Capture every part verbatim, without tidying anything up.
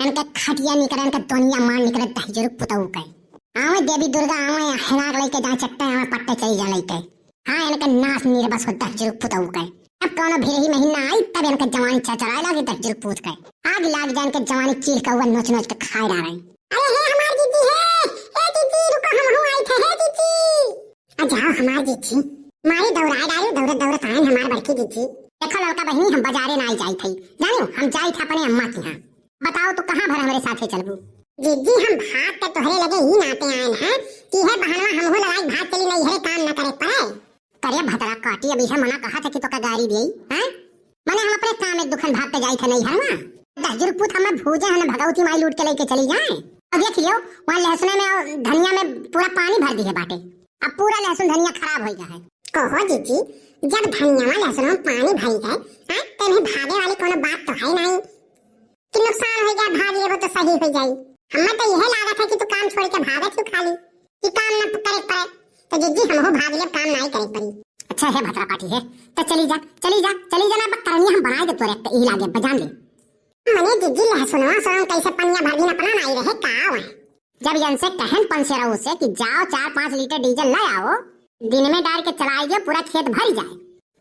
इनके खटिया निकरे, इनके दुनिया मार निकरे दहिजरू पुतऊ के। आवे देवी दुर्गा, आवे हेनाक लइके जाए चट्टे, आवे पट्टे चली जा लइके। हाँ, इनके नाश निर्बस हो दहिजरू पुतऊ के। अब कौनो भिरही महीना आई, तब इनके जवानी चरचराए लागे दहिजरू पूत के। आग लाग जाए इनके जवानी, चीर कौआ नोच नोच के खाए डारे। अरे हे हमार जीजी हे, ए जीजी रुको, हमहू आई थे, हे जीजी। आ जाओ हमार जीजी, मारी दौड़ाए डारी, दौड़त दौड़त आयन हमार बड़की जीजी। देखो ललका बहिनी, हम बाजारे ना आई जाई थे, जानियो हम जाई थे अपने अम्मा के यहाँ। बताओ तू कहाँ भर हमरे साथे चलबू? जीजी हम भाग के तोहरे लगे ही नाते आयन हैं कि है बहनवा हमहू लगाई भाग चली, नहीं हरे काम न करे पड़े। करे भतरा काटी, अब इहे मना कहा था कि तोका गारी देई, हैं? मने हम अपने काम एक दुखन भाग के जाई थे नहीं हरवा। दहिजरू पूत हमें भूजे हैं, भगवती माई लूट के लेके चली जाए। अब देख लियो, वहाँ लहसुन में और धनिया में पूरा पानी भर दिए बाटे। अब पूरा लहसुन धनिया खराब हो गया है। कहो जीजी, जब धनिया में लहसुन में पानी भर गए, हाँ, तो इन्हें भागे वाली कोनो बात तो है नहीं कि नुकसान हो गया, भाग लेबो तो सही हो जाई। हमें तो यह लागत है कि तू काम छोड़ के भागत क्यों खाली, कि काम न करे पड़े। तो जीजी हमहू भाग लेब, काम नाई करे पड़ी। अच्छा है भतरा काटी है, तो चली जा, चली जा, चली जा ना, अब करनिया हम बनाए दे तोरे, तो यही लागे बजान ले। मने जीजी लहसुनवा सोन कैसे पनिया भर दिन अपना नाई रहे का वह? जब इनसे कहन पंसेरऊ से कि जाओ चार पाँच लीटर डीजल ले आओ, दिन में डार के चलाए दियो, पूरा खेत भर जाए।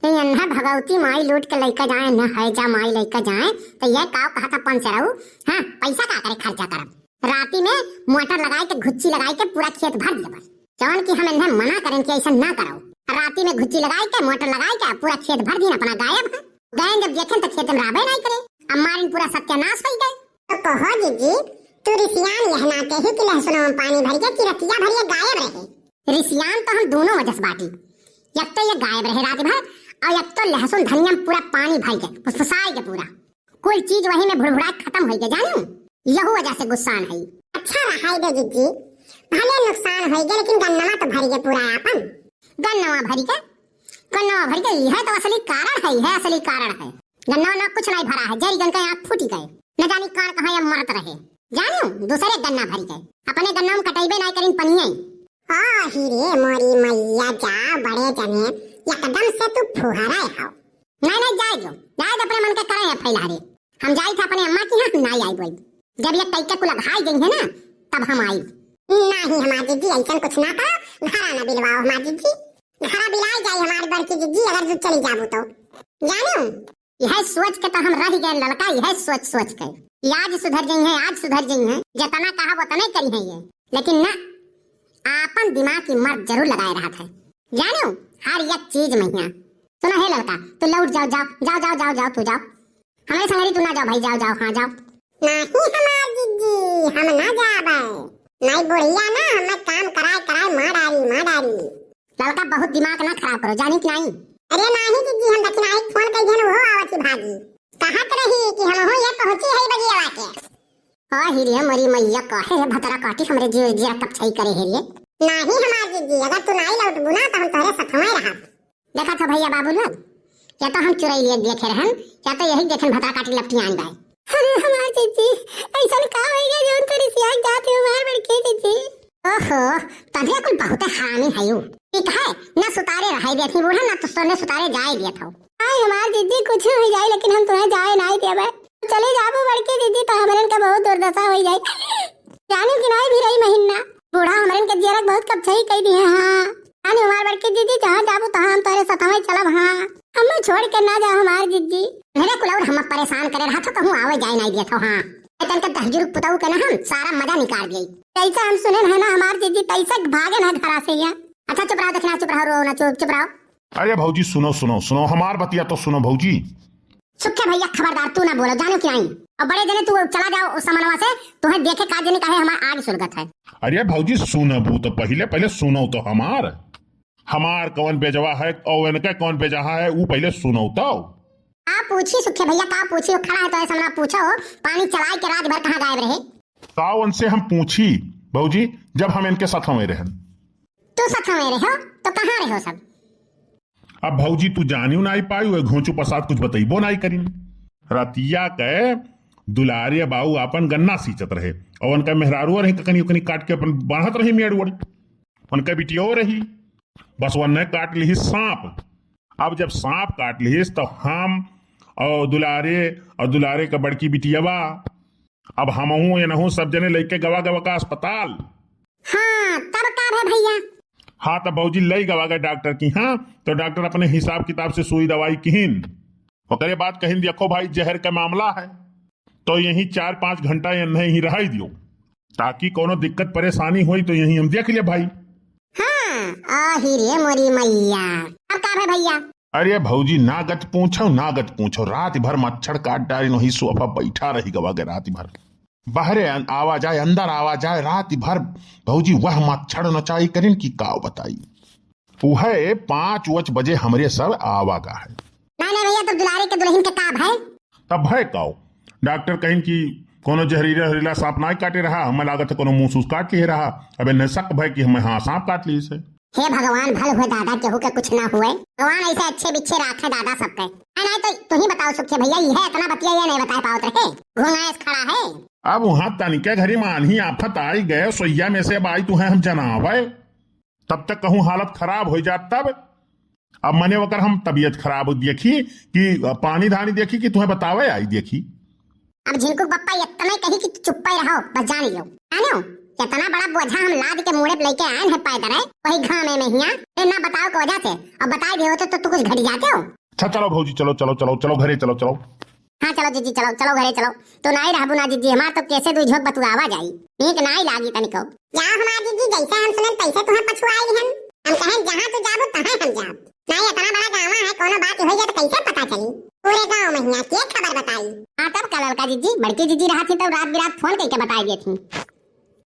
तो इन्हें भगवती माई लूट के लेके जाए, न है जा माई लेके जाए, तो यह काव कहा था पंसेरऊ, हाँ, पैसा का करे खर्चा करब? राती में मोटर लगाए के, घुच्ची लगाए के पूरा खेत भर दिए बस। जौन कि हम इन्हें मना करें कि ऐसा ना करो, राती में घुच्ची लगाए के, मोटर लगाए के पूरा खेत भर दिन अपना गायब है। गए जब देखें तो खेत में रहबे नहीं करे, अब मारिन पूरा सत्यानाश हो गए। तो कहो जीजी, तू रिसियान यह नाते ही कि लहसुन में पानी भर के कि रतिया भर ये गायब रहे। रिसियान तो हम दोनों वजह से बाटी, एक तो ये गायब रहे रात भर, और एक तो लहसुन धनिया में पूरा पानी भर के फुसफुसाए के पूरा कुल चीज वही में भुड़भुड़ा के खत्म हो गए, जानू, यहू वजह से गुस्सान है। अच्छा रहाई दे जीजी, भले नुकसान हो गए लेकिन गन्नवा तो भर गए पूरा आपन। गन्नवा भर गए, गन्नवा भर गए, यह तो असली कारण है, यह असली कारण है। गन्नवा ना कुछ नहीं भरा है, जरी गन का आँख फूटी गए, न जानी कान कहाँ या मरत रहे, जानू, दूसरे गन्ना भर गए, अपने गन्ना में कटैबे नहीं करिन पनिये। आ ही रे मोरी मैया, जा बड़े जने, एकदम से तू फुहराए हो। नहीं, नहीं, जाए दो, जाए दो, अपने मन के करे है फैला रे। हम जाई थे अपने अम्मा के यहाँ, हम नहीं आई बोल। जब ये कैके कुल घाई गई है ना, तब हम आई। नहीं हमार जीजी, ऐसा कुछ ना करो, घरा ना बिलवाओ हमार जीजी। घरा बिलाई जाई हमारी बड़की जीजी, अगर तू चली जाबू तो। जानू, यह सोच के तो हम रह गए ललका, यह सोच सोच के। ये आज सुधर गई हैं, आज सुधर गई हैं, जितना कहा उतना ही करी हैं ये, लेकिन ना, आपन दिमाग की मर्द जरूर लगाए रहा था, जानू, हर एक चीज में यहाँ। सुना है ललका, तू लौट जाओ, जाओ, जाओ, जाओ, जाओ, जाओ, तू जाओ। हमारे संगरी तू ना जाओ भाई, जाओ, जाओ, हाँ, जाओ। नहीं हमार जीजी, हम ना जाबे। नहीं बुढ़िया ना, हमें काम कराए, कराए मार डारी, मार डारी। ललका बहुत दिमाग ना खराब करो, जानी कि नहीं? अरे नहीं जीजी, हम दक्षिणाई फोन कर दिहन, वो आवत ही भागी। कहत रही कि हम हो ये पहुंची है बगियावा के। आ ही रे मरी मैया, काहे है भतरा काटी हमरे जीव जिया कपछाई करे है रे। नाही हमार जीजी, अगर तू नाही लौटबू ना तो हम तोहरे सथवे रहब। देखा था भैया बाबू लोग, या तो हम चुरई लिए देखे रहन, या तो यही देखन भतरा काटी लपटी आन जाए। अरे हमार जीजी, ऐसन का हो गया जौन तू रिसिया जात हो हमार बड़की जीजी? ओहो, तोहरे कुल बहुते हरामी है यू। ठीक है, न सुतारे रहाई देत ही बूढ़ा, न तो सोने सुतारे जाए दिया था। हाय हमार जीजी, कुछ हो जाए लेकिन हम तुम्हें जाए नहीं देबे। चले जाबो बड़की जीजी, तो हमरन का बहुत दुर्दशा हो जाए। जाने कि नहीं भी रही महीना, बूढ़ा हमरन के जियरक बहुत कपछाई कई दिए। हाँ, जाने हमार बड़की जीजी, जहाँ जाबो तहाँ हम तोरे सथवे चलब। हाँ, हमें छोड़ के ना जाओ हमार जीजी। मेरे कुल और हम परेशान करे रहा तो कहूँ आवे जाए नहीं दिया था। हाँ, तन के दहजुर पुतऊ के ना हम सारा मजा निकाल दिए। तैसे हम सुने है ना हमार जीजी, तैसे भागे ना घरा से यहाँ। अच्छा चुप रहो, देखना चुप रहो, रो ना, चुप, चुप रहो। अरे भौजी सुनो, सुनो, सुनो, हमार बतिया तो सुनो भौजी। सुखे भैया खबरदार तू ना बोलो, जानो कि नहीं? और बड़े जने तू चला जाओ उस समनवा से, तुम्हें देखे का जने काहे हमार आग सुलगत है। अरे भौजी सुनबू तो पहले, पहले सुनो तो हमार, हमार कौन बेजवा है और इनका कौन बेजहा है, वो पहले सुनो तो। का पूछी सुखे भैया, का पूछी? वो खड़ा है तो ऐसा ना पूछो, पानी चलाए के रात भर कहाँ गायब रहे? का उनसे हम पूछी भौजी, जब हम इनके साथ हमें रहन? तू साथ हमें रहो तो कहाँ रहो सब? अब भौजी तू जानियो ना आई पाई, वह घोंचू प्रसाद कुछ बतैबो ना आई करीन। रतिया के दुलारे बाऊ आपन गन्ना सींचत रहे और उनका मेहरारू रहे, ककनी उकनी काट के अपन बांधत रही मेड़ ओड़। उनका बिटियो रही, बस वन्ने काट लिहिस सांप। अब जब सांप काट लिहिस तो हम और दुलारे और दुलारे का बड़की बिटियावा अब हमहू एनहू सब जने लइके गवा गवा का अस्पताल। हाँ, तब का भे भइया? हाँ, तब भौजी लइ गवा गए डॉक्टर की, हाँ, तो डॉक्टर अपने हिसाब किताब से सुई दवाई किहिन। ओकरे बाद कहिन, "देखो भाई, जहर का मामला है, तो यहीं चार पाँच घंटा एन्हे ही रहाई दियो, ताकि कोनो दिक्कत परेशानी होई तो यहीं हम देख ले भाई।" हाँ, आही रे मोरी मैया। अब का भे भइया? अरे भौजी, नागत पूछो, नागत पूछो, रात भर मच्छर काट डारिन, वही सोफा बैठा रही गवा के रात भर। बहरे अन-, आवा जाए, अंदर आवा जाए, रात भर भौजी वह मच्छर नचाई करिन कि का बताई। उहे पाँच वच बजे हमरे सब आवा गा है। नहीं, नहीं भइया, तब दुलारी के दुल्हन के का भय? तब भय काओ? डॉक्टर कहिन कि कोनो जहरीला, जहरीला सांप नाई काटे रहा, हमें लागत है कोनो मूस उस काट लिए रहा। अब एन्हे शक भय कि हमें, हाँ, सांप काट ली से। हे भगवान, भल हुए दादा, केहू के कुछ ना हुए। भगवान ऐसे अच्छे बिच्छे राखे दादा सबके। नहीं, नहीं तो तुही बताओ सुखे भइया, यह इतना बतिया ये नहीं बताए पावत रहे, घुंगाएस खड़ा है। अब वहाँ तनिके घरी मानही आफत आई गए, सोइया में से अब आई तुहे हम जनावे, तब तक कहूँ हालत खराब हो जात तब। अब मने ओकर हम तबीयत खराब देखी कि पानी धानी देखी कि तुहे बतावे आई देखी। अब झिनकू के पप्पा इतना ही कही कि चुप्पा ही रहो, बस जान लियो। जानो, इतना बड़ा बोझा हम लाद के मूड़े पे लेके आए हैं पैदल है, वही घामे में हिया, ए ना बताओ के वजह से, अब बताई दे होते तो तू कुछ घटी जाते हो। अच्छा चलो भौजी, चलो, चलो, चलो, चलो घरे चलो, चलो। हाँ चलो जीजी, चलो, चलो घरे चलो। तो नाई रहबू ना जीजी, हमार तो कैसे दुई झोंक बतुआवा जाई, नीक नाई लागी तनिको। जाओ हमार जीजी, जैसे हम सुनन तैसे तुहें पछुआई हन। हम कहें जहाँ तू जाबू तहें हम जाब। नाई इतना बड़ा गाँव है, कोनो बात हो जाए तो कैसे पता चली? पूरे गाँव में हिया के खबर बताई? हाँ तब का ललका जीजी, बड़की जीजी रहत ही तब रात बिरात फोन करके बताई देत ही।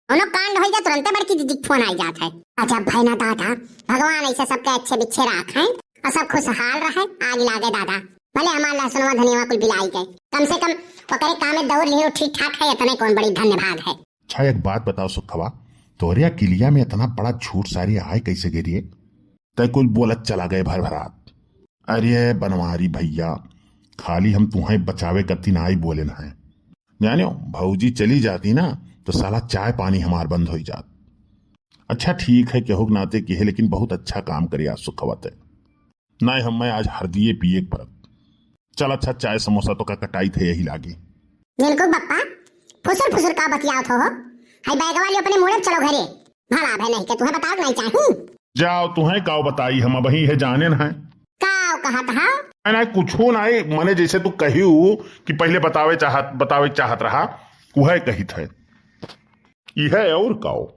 कोनो कांड हो जाए तुरंते बड़की जीजी के फोन आई जात है। अच्छा भय ना दादा, भगवान ऐसे सबके अच्छे बिच्छे राख हैं और सब खुशहाल रहे, आग लागे दादा। भले हमार लहसुनवा धनियावा कुल बिलाई गए, कम से कम ओकरे काम में दौड़ लियो, ठीक ठाक है, इतने कौन बड़ी धन्य भाग है। अच्छा एक बात बताओ सुखवा, तोहरे अकिलिया में इतना बड़ा झूठ सारी आए कैसे गिरिए? तय कुल बोलत चला गए भर भरात। अरे बनवारी भैया, खाली हम तुहें बचावे कत्ती नाई बोलेन हैं। जानियो, भौजी चली जाती ना तो साला चाय पानी हमार बंद होई जात। अच्छा ठीक है, केहू के नाते किहे, लेकिन बहुत अच्छा काम करे आज सुखवा तय। नाई हमें आज हरदिये पिए के पड़त। चल अच्छा, चाय समोसा तो का कटाई थे यही लागी। झिनकू बप्पा, फुसुर फुसुर का बतियावत हो? हाय बैगवा लियो अपने मुड़े चलो घरे। भला भय नहीं के तुहें बताओ नहीं चाही। जाओ तुहें काव बताई, हम अबही है जाने न है। काव कहत हा? नहीं, नहीं, कुछो नहीं, मने जैसे तू कहियो कि पहले बतावे चाहत, बतावे चाहत रहा, उहे कहित है। इहे और काव?